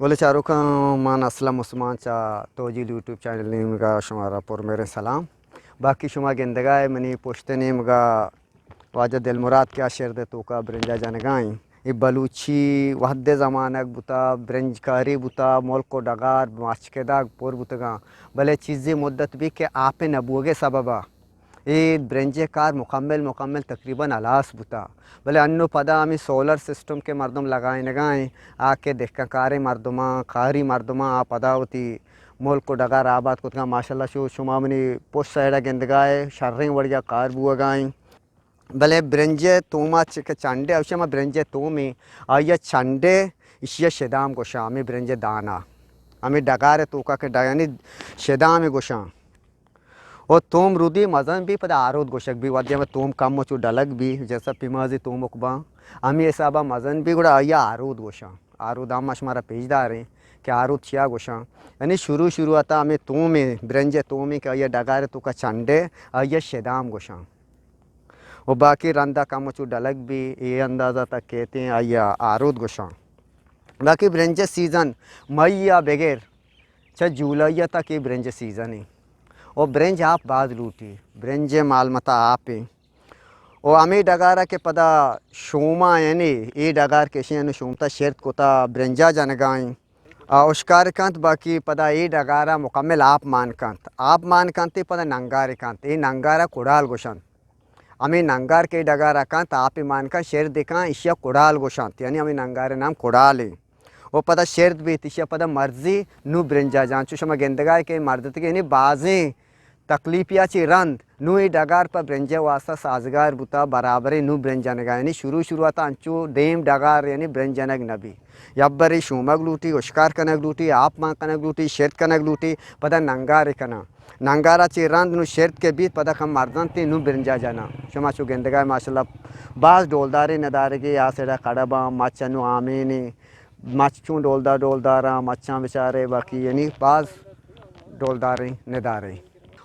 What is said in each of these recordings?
بلے چاروکاں، من اسلم عثمان چہ توجیل یوٹیوب چینل نیمگا شمارا پر مہریں سلام۔ باقی شما گندگا ئے منی پشت نیمگا واجہ دلمراد کہ آ شرد ءِ توکا برنجا جنگا ایں۔ اے بلوچی وھد ءِ زمانگ بوتا، برنج کاری بوتا، ملک و ڈگار مچکدگ پر بوتگاں، بلے چیزے مدت بی کہ آپ ءِ نہ بوگ ءِ سببا اے برنج ءِ کار مکمل مکمل تقریباً ہلاس بوتا۔ بلے انو پدا ہمے سولر سسٹم کہ مردم لگائینگا ایں، آ کہ دہکان کاریں مردماں، کاری مردماں، آ پدا وتی ملک و ڈگار آباد کتگاں۔ ماشاءاللہ شو شما منی پشت سائیڈا گندگا ئے، شریں وڑیا کار بوگا ایں۔ بلے برنج ءِ توما چہ کہ چنڈے، اوشی ہما برنج ءِ تومے، آئی ءَ چنڈے، ایشی ءَ شدام گوشاں، ہمے برنج ءِ دانا، ہمے ڈگار ءِ توکا کہ ڈ-، یعنی شدام گوشاں۔ و توم رودی مزن بی، پدا آرود گوشگ بی، وھدے ہما توم کم و چو ڈلگ بی، جیسا پیمازی تومک باں، ہمے حسابا مزن بی، گڑا آئی ءَ آرود گوشاں۔ آرود ہم شمارا پیش داریں کہ آرود چیا گوشاں۔ یعنی شروع شروعاتا ہمے تومے، برنج ءِ تومے کہ آئی ءَ ڈگار ءِ توکا چنڈے، آئی ءَ شدام گوشاں۔ و باقی رندا کم چو ڈلگ بی، اے اندازہ تک کیتیں، آئی ءَ آرود گوشاں۔ باقی برنج ءِ سیزن مئی ءَ بگر چہ جولائی ءَ تک اے برنج ءِ سیزن ایں۔ و برنج آپ باز لوٹی، برنج ءِ مال متا آپ ایں۔ و ہمے ڈگارا کہ پدا شوما یعنی اے ڈگار کہ اشیں انو شومتا شرد کتا برنجا جنگا ایں۔ آ، اشکار کنت، باقی پدا اے ڈگارا مکمل آپ مان کنت۔ آپ مان کنت، پدا ننگار کنت۔ اے ننگارا کڑال گوشنت۔ ہمے ننگار کہ اے ڈگارا کنت، آپ مان کنت، شرد کنت، اشیا کڑال گوشنت۔ یعنی ہمے ننگار نام کڑال ایں۔ و پدا شرد بیت، اشیا پدا مرزی نو برنجا جان۔ چو شما گندگا ئے کہ مرزتگی یعنی بازیں تکلیفیا چہ رند نوں اے ڈگار پہ برنج ءِ واسطہ سازگار بوتا، برابریں نوں برنج جنگا، یعنی شروع شروعاتا انچو دیم ڈگار یعنی برنج جنگ نہ بی۔ یبرے شومگ لوٹی، اشکار کنگ لوٹی، آپ مان کنگ لوٹی، شرد کنگ لوٹی، پدا ننگارے کناں۔ ننگارا چہ رند نوں شرد کہ بیت، پدا کم مرزنت نوں برنجا جناں۔ شما چو گندگا ئے ماشاءاللہ باز ڈولداریں ندارگے، آ سیڈا کڑباں، مچ انوں آمینیں، مچ چون ڈولدار ڈولداراں، مچاں بچارے، باقی یعنی باز ڈولداریں ندارے۔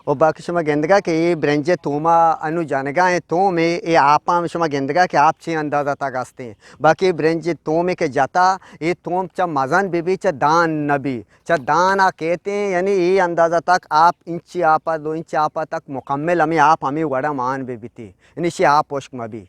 و باقی شما گندگا کہ اے برنج ءِ توما انو جنگا ایں تومے، اے آپاں شما گندگا کہ آپ چے اندازہ تک استیں۔ باقی برنج ءِ تومے کہ جتا، اے توم چہ مزن بہ بی، چہ دان نہ بی۔ چہ دانا کیتیں، یعنی اے اندازہ تک آپ انچی آپا، دو انچ آپا تک مکمل ہمے آپ ہمے وڑا مان بہ بیتی۔ یعنی اشی آپ ہشک مہ بی۔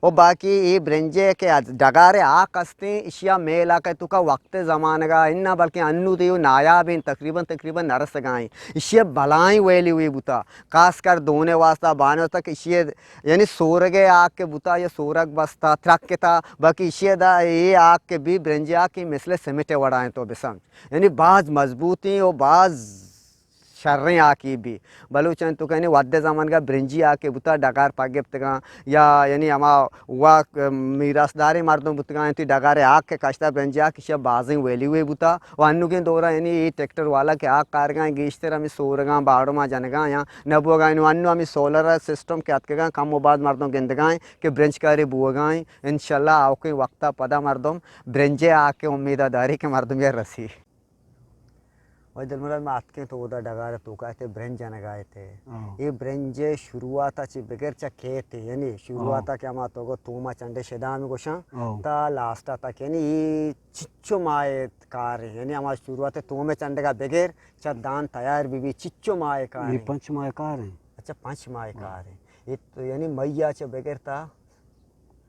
و باقی اے برنجے کہ از ڈگار ءِ ہاک استیں، اشیا مئے علاقہ ءِ توکا وقت ءِ زمانگا اناں، بلکیں انو دیو نایاب ایں، تقریباً، تقریباً نرسگا ایں۔ اشیا بلائیں ویلیوے بوتا، خاص کر دون ءِ واسطہ بانو تک اشیا، یعنی سورگ ءِ ہاک کہ بوتا یا سورگ بستا، ترکتا، باقی اشیا دا اے ہاک کہ بی برنج ءِ ہاک کہ مثل سیمنٹ ءِ وڑا ایں تو بسمجھ۔ یعنی باز مضبوطیں و باز شریں ہاکے بی۔ بلوچانی توکا یعنی وھد ءِ زمانگا برنجی ہاکے بوتا، ڈگار پہ گپتگاں یا یعنی ہما وا میراثداریں مردم بوتگاں، انتی ڈگار ءِ ہاک کہ کشتا برنجی ہاک، اشیا بازیں ویلیوے بوتا۔ و انوگیں دورا یعنی اے ٹریکٹر والا کہ ہاک کارگاں، گیشتر ہمے سورگاں، باڑماں جنگاں یا نہ بوگا ایں۔ انو ہمے سولر سسٹم کہ اتکگاں، کم و باز مردم گندگا ایں کہ برنج کاری بوگا ایں۔ انشاءاللہ آؤکیں وقتا پدا مردم برنج ءِ ہاک ءِ امیدا داری کہ مردم یا رسی۔ واجہ دلمراد، ما اتکیں تو اودا ڈگار ءِ توکا ات ئے، برنج جنگا ات ئے۔ ہاں۔ اے برنج ءِ شروعات ءَ چہ بگر چہ کیت ئے، یعنی شروعات ءَ ہاں۔ کہ ہما تو گو توم ءَ چنڈے شدام گوشاں، ہاں۔ تا لاسٹ ءَ تک، یعنی اے چچو ماہ ءِ کار ایں، یعنی ہما شروعات ءَ توم ءِ چنڈگا بگر چہ دان تیار بہ بی، چچو ماہ ءِ کار ایں۔ پنچ ماہ ءِ کار ایں۔ اچھا، پنچ ماہ ءِ ہاں۔ کار ایں۔ اے تو یعنی مئی ءَ چہ بگر تا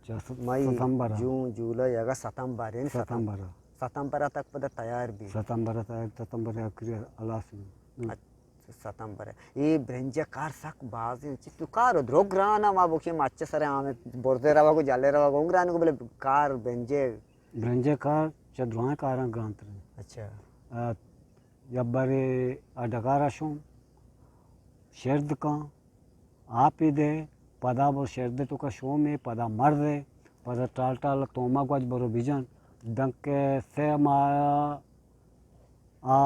چہ س-، مئی، ستمبر ءَ۔ جون، جولائی، اگست، ستمبر، یعنی ستم-، ستمبر ءَ۔ ستمبر ءَ تک پدا تیار بی۔ ستمبر ءَ تیار، ستمبر ءَ آخری ہلاس بی۔ اچھا، ستمبر ءَ۔ اے برنج ءِ کار سک باز ایں۔ چی تو کار دروگ گران ایں، ما بوشیں مچ سر ءَ آمے برزے روگ و جلے روگ اوں گران کو، بلے کار برنج ءِ۔ برنج ءِ کار چہ درائیں کاراں گران تر ایں۔ اچھا۔ آ، یک بارے آ ڈگار ءَ شوم، شرد کن، آپے دے، پدا برو شرد ءِ توکا شومے، پدا مرزے، پدا ٹال ٹال توما گوج برو بجن۔ دنکہ سہ ماہ آ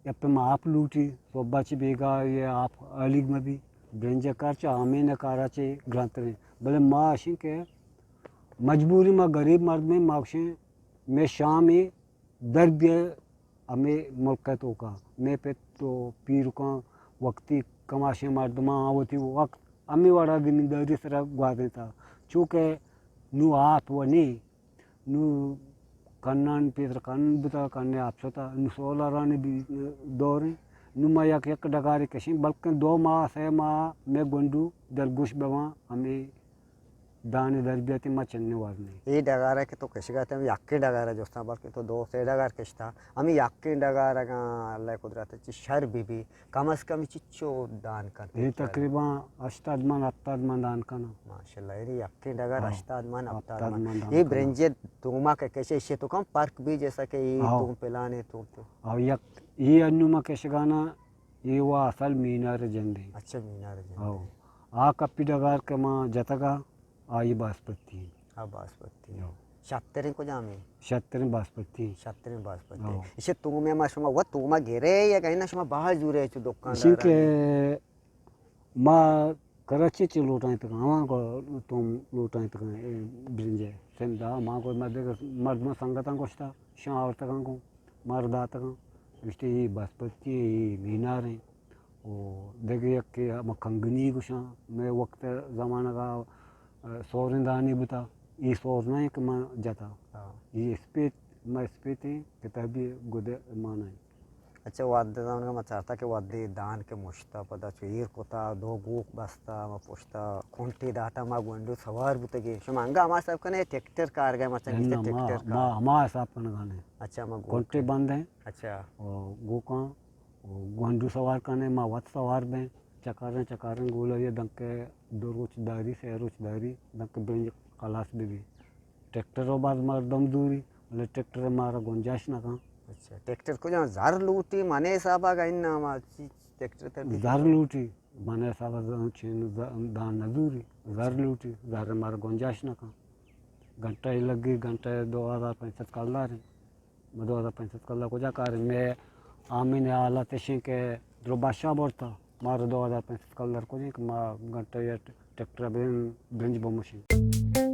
یک پیم آپ لوٹی، صبح چہ بیگاہ ءَ آپ ہالیگ مہ بی۔ برنج ءِ کار چہ آمین ءِ کارا چہ گرانتریں۔ بلے ما اشیں کہ مجبوری، ما غریب مردمیں، ما گوشیں مئے شامے در بیئے ہمے ملک ءِ توکا۔ مئے پت و پیرکاں وقتی کماشیں مردماں آ وتی وقت ہمے وڑا زمینداری سرا گوازینتا۔ چونکہ نوں آپ و نی، نوں کنان پیسر کن بوتا، کنے آپ شتا، نو سولارانی بھی دوریں۔ نو ما یک یک ڈگارے کشیں، بلکن دو ماہ، سے ماہ میں گونڈو دلگوش بواں، ہمیں دانے در بیاتی ما چنے ورنیں۔ اے ڈگارا کہ تو کشگا تے، ہمیں یکیں ڈگارا جستاں، بلکن تو دو سے ڈگار کشتا، ہمیں یکیں ڈگار اگاں اللہ قدرت چی شر بی بی، کم از کم چچو دان کنت؟ اے تقریباً ہشتاد من، ہپتاد من دان کناں۔ ماشاءاللہ، یعنی یکیں ڈگار ہاں۔ ہشتاد من، ہپتاد ہپتاد من۔ من دان اے کناں۔ برنجے توما کہ کشے، ایشی تو کم فرق بی، جیسا کہ اے ہاں۔ تو پلانے تو تو۔ او یک، اے انو ما کشگانا، اے وا اصل مینار جندے۔ اچھا، مینار جندے۔ ہاں۔ آ کپی ڈگار کہ ما جتگا، آئی باسپتی۔ ہاں، باسپتی۔ ہاں۔ شتریں کجام ایں؟ شتریں باسپتی۔ شتریں باسپتی۔ ہاں۔ ایشی تومے ما شما و توما گرے یا کہیں نہ شما باہر جورے چو دکاندار؟ ایشی کہ ما کراچی چی لوٹائیں تک، ہما کو توم لوٹائیں تک، اے، برنجے۔ سندھا، ما کو ما دیکھ مردم سنگتاں گوشتا، شان آورتگاں کو، مار داتگاں۔ گوشتے، اے باسپتی ایں، اے مینار ایں۔ او دگہ یک کہ ہما کنگنی گوشاں، مئے وقت زمانگا، آ، سورندانی بوتا، اے سور نہ ایں کہ من جتا۔ ہاں۔ اے اسپیت، ما اسپیتیں کتابی گدے مانا ایں۔ اچھا، وھد زمانگا ما چارتا کہ وھدے دان کہ مشتا پدا چو ایر کتا، دو گوک بستا، ما پشتا کنٹے داتا، ما گونڈو سوار بوتگیں۔ شما انگا ہما حساب کنے ٹریکٹر کارگا، ما چنگیتے اناں، ما، ٹریکٹر کار۔ ما ہما حساب کنگانے۔ اچھا، ما گوک کنٹے بندیں۔ اچھا۔ او گوکاں۔ و گونڈو سوار کنیں، ما وت سوار بیں، چکاریں، چکاریں گولا یہ دنکہ دو روچ داری، سے روچ داری، دنکہ برنج خلاص بہ بی۔ ٹریکٹر و باز مردم زوری، بلے ٹریکٹر مارا گنجائش نہ کن۔ اچھا، ٹریکٹر کجا زر لوٹی؟ منے حسابا گا اناں ما چی ٹریکٹر تر زر لوٹی، منے حسابا ز-، چین ز-، دان نہ زوری، زر لوٹی، زر مارا گنجائش نہ کن۔ گھنٹہ ہی لگی، گھنٹہ دو ہزار پنچ سد کلدار ایں۔ ما دو ہزار پنچ سد کلدار کجا کاریں؟ مئے آمین حالت اشیں کہ درو بادشاہ برتا، مارا دو ہزار پنچ سد کلدار کجیں کہ ما گھنٹہ یا ٹریکٹر بین برنج بمشیں۔